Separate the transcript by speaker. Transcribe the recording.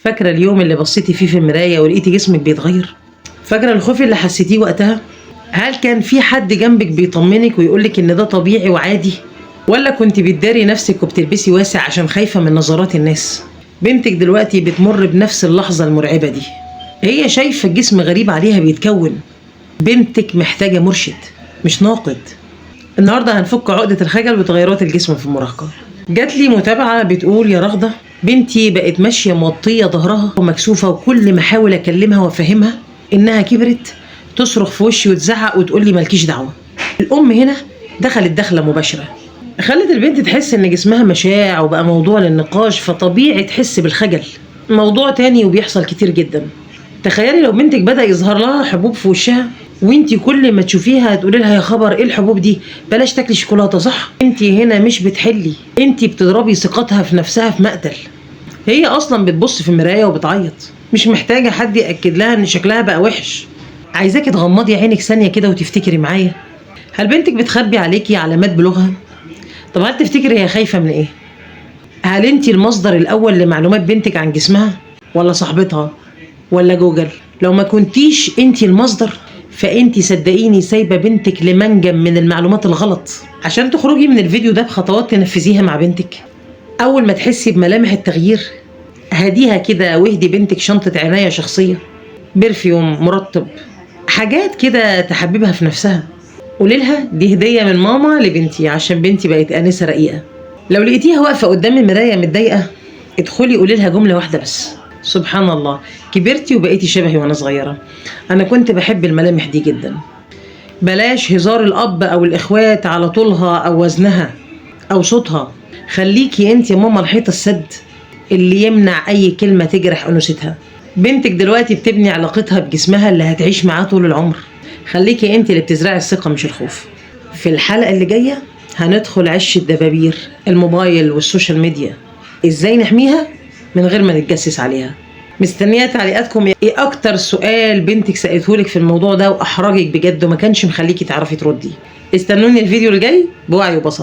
Speaker 1: فاكرة اليوم اللي بصيتي فيه في المراية ولقيتي جسمك بيتغير؟ فاكرة الخوف اللي حسيتيه وقتها؟ هل كان في حد جنبك بيطمنك ويقولك إن ده طبيعي وعادي؟ ولا كنت بتداري نفسك وبتلبسي واسع عشان خايفة من نظرات الناس؟ بنتك دلوقتي بتمر بنفس اللحظة المرعبة دي، هي شايفة الجسم غريب عليها بيتكون. بنتك محتاجة مرشد مش ناقد. النهاردة هنفك عقدة الخجل وتغيرات الجسم في المراهقة. جات لي متابعة بتقول يا رغدة، بنتي بقت ماشية موطية ظهرها ومكسوفة، وكل ما احاول اكلمها وافهمها انها كبرت تصرخ في وشي وتزعق وتقول لي مالكيش دعوة. الام هنا دخلت دخلة مباشرة، خلت البنت تحس ان جسمها مشاع وبقى موضوع للنقاش، فطبيعي تحس بالخجل. موضوع تاني وبيحصل كتير جدا، تخيلي لو بنتك بدأ يظهر لها حبوب في وشها وانتي كل ما تشوفيها هتقولي لها يا خبر ايه الحبوب دي، بلاش تاكلي شوكولاتة، صح؟ انتي هنا مش بتحلي، انتي بتضربي ثقتها في نفسها في مقتل. هي اصلا بتبص في المراية وبتعيط، مش محتاجه حد ياكد لها ان شكلها بقى وحش. عايزاكي تغمضي عينك ثانية كده وتفتكري معايا، هل بنتك بتخبي عليكي علامات بلوغها؟ طب هل تفتكري هي خايفة من ايه؟ هل انتي المصدر الاول لمعلومات بنتك عن جسمها، ولا صاحبتها، ولا جوجل؟ لو ما كنتيش انتي المصدر فانتي صدقيني سايبه بنتك لمنجم من المعلومات الغلط. عشان تخرجي من الفيديو ده بخطوات تنفذيها مع بنتك، اول ما تحسي بملامح التغيير هديها كده، واهدي بنتك شنطه عناية شخصية، perfume، مرطب، حاجات كده تحببها في نفسها. قولي لها دي هديه من ماما لبنتي عشان بنتي بقت انسه رقيقه. لو لقيتيها واقفة قدام المراية متضايقة، ادخلي قولي لها جملة واحدة بس: سبحان الله كبرتي وبقيتي شبهي وانا صغيرة، انا كنت بحب الملامح دي جدا. بلاش هزار الاب او الاخوات على طولها او وزنها او صوتها، خليكي انت يا ماما الحيطة السد اللي يمنع اي كلمة تجرح انوثتها. بنتك دلوقتي بتبني علاقتها بجسمها اللي هتعيش معاه طول العمر، خليكي انت اللي بتزرعي الثقة مش الخوف. في الحلقة اللي جاية هندخل عش الدبابير، الموبايل وال social media، ازاي نحميها من غير ما نتجسس عليها. مستنيه تعليقاتكم، ايه اكتر سؤال بنتك سالتهولك في الموضوع ده واحرجك بجد وما كانش مخليكي تعرفي تردي؟ استنوني الفيديو الجاي بوعي وبصر.